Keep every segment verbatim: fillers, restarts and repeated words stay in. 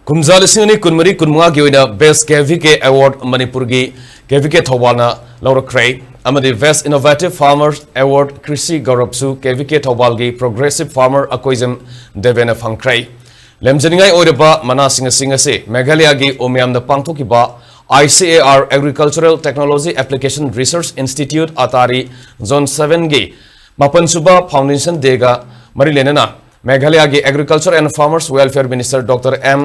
ꯀꯨꯝꯖꯥ ꯂꯤꯁꯤꯡ ꯑꯅꯤ ꯀꯨꯟꯃꯔꯤ ꯀꯨꯟꯃꯉꯥꯒꯤ ꯑꯣꯏꯅ Best ꯀꯦ ꯚꯤ ꯀꯦ Award ꯃꯅꯤꯄꯨꯔꯒꯤ ꯀꯦ ꯚꯤ ꯀꯦ ꯊꯧꯕꯥꯜꯅ ꯂꯧꯔꯛꯈ꯭ꯔꯦ꯫ ꯑꯃꯗꯤ Best Innovative Farmer Award ꯀ꯭ꯔꯤꯁꯤ ꯒꯧꯔꯕꯁꯨ ꯀꯦ V K ꯊꯧꯕꯥꯜꯒꯤ Progressive Farmer Akoijam ꯗꯦꯕꯦꯟꯅ ꯐꯪꯈ꯭ꯔꯦ꯫ ꯂꯦꯝꯖꯅꯤꯡꯉꯥꯏ ꯑꯣꯏꯔꯕ ꯃꯅꯥꯁꯤꯡ ꯑꯁꯤꯡ ꯑꯁꯤ ꯃꯦꯘꯥꯂꯌꯥꯒꯤ ꯎꯃꯤꯌꯥꯝꯗ ꯄꯥꯡꯊꯣꯛꯈꯤꯕ I C A R Agricultural Technology Application Research Institute ꯑꯇꯥꯔꯤ Zone sevenꯒꯤ ꯃꯥꯄꯟꯁꯨꯕ Foundation Dayꯒ ꯃꯔꯤ ꯂꯩꯅꯅ ꯃꯦꯘꯥꯂꯌꯥꯒꯤ Agriculture and Farmers Welfare Minister Doctor M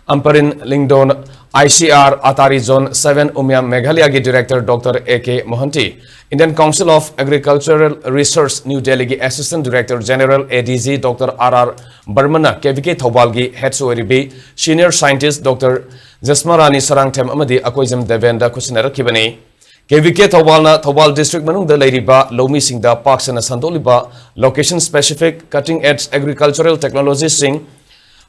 ꯑꯝꯄꯔꯤꯟ ꯂꯤꯡꯗꯣꯟ, I C R ꯑꯇꯥꯔꯤ Zone seven ꯎꯃꯤꯌꯥꯝ ꯃꯦꯘꯥꯂꯌꯥꯒꯤ Director Doctor A K Mohanty, Indian Council of Agricultural Research New Delhiꯒꯤ Assistant Director General A D G Doctor R R ꯕꯔꯃꯟꯅ K V K ꯊꯧꯕꯥꯜꯒꯤ Heads ꯑꯣꯏꯔꯤꯕꯤ Senior Scientist Doctor Jasmarani Sarangthem ꯑꯃꯗꯤ ꯑꯀꯣꯏꯖꯝ ꯗꯦꯕꯦꯟꯗ ꯈꯨꯠꯁꯤꯟꯅꯔꯛꯈꯤꯕꯅꯤ꯫ K V K ꯊꯧꯕꯥꯜꯅ ꯊꯧꯕꯥꯜ District ꯃꯅꯨꯡꯗ ꯂꯩꯔꯤꯕ ꯂꯧꯃꯤꯁꯤꯡꯗ ꯄꯥꯛ ꯁꯟꯅ ꯁꯟꯗꯣꯛꯂꯤꯕ Location Specific Cutting Edge Agricultural Technologiesꯁꯤꯡ,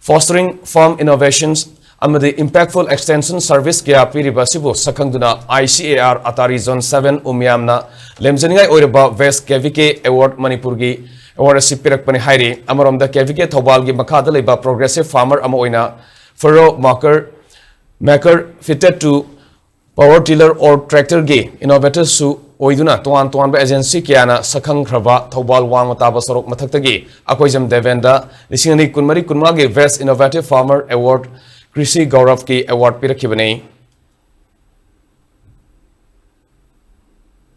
Fostering Farm Innovations ꯑꯃꯗꯤ Impactful Extension Service ꯀꯌꯥ ꯄꯤꯔꯤꯕ ꯑꯁꯤꯕꯨ ꯁꯛꯈꯪꯗꯨꯅ I C A R ꯑꯇꯥꯔꯤ Zone seven ꯎꯃꯤꯌꯥꯝꯅ ꯂꯦꯝꯖꯅꯤꯡꯉꯥꯏ ꯑꯣꯏꯔꯕ Best ꯀꯦ ꯚꯤ ꯀꯦ Award ꯃꯅꯤꯄꯨꯔꯒꯤ Award ꯑꯁꯤ ꯄꯤꯔꯛꯄꯅꯤ ꯍꯥꯏꯔꯤ꯫ ꯑꯃꯔꯣꯝꯗ ꯀꯦ ꯚꯤ ꯀꯦ ꯊꯧꯕꯥꯜꯒꯤ ꯃꯈꯥꯗ ꯂꯩꯕ Progressive Farmer ꯑꯃ ꯑꯣꯏꯅ Furrow Maker, Maker Fitted to Power Tiller or Tractorꯒꯤ Innovatorꯁꯨ ꯑꯣꯏꯗꯨꯅ ꯇꯣꯉꯥꯟ ꯇꯣꯉꯥꯟꯕ agency ꯀꯌꯥꯅ ꯁꯛꯈꯪꯈ꯭ꯔꯕ ꯊꯧꯕꯥꯜ ꯋꯥꯡꯃ ꯇꯥꯕ ꯁꯣꯔꯣꯛ ꯃꯊꯛꯇꯒꯤ ꯑꯀꯣꯏꯖꯝ ꯗꯦꯕꯦꯟꯗ ꯂꯤꯁꯤꯡ ꯑꯅꯤ ꯀꯨꯟꯃꯔꯤ ꯀꯨꯟꯃꯉꯥꯒꯤ Best Innovative Farmer Award ꯀ꯭ꯔꯤꯁꯤ ꯒꯧꯔꯕꯀꯤ Award ꯄꯤꯔꯛꯈꯤꯕꯅꯤ꯫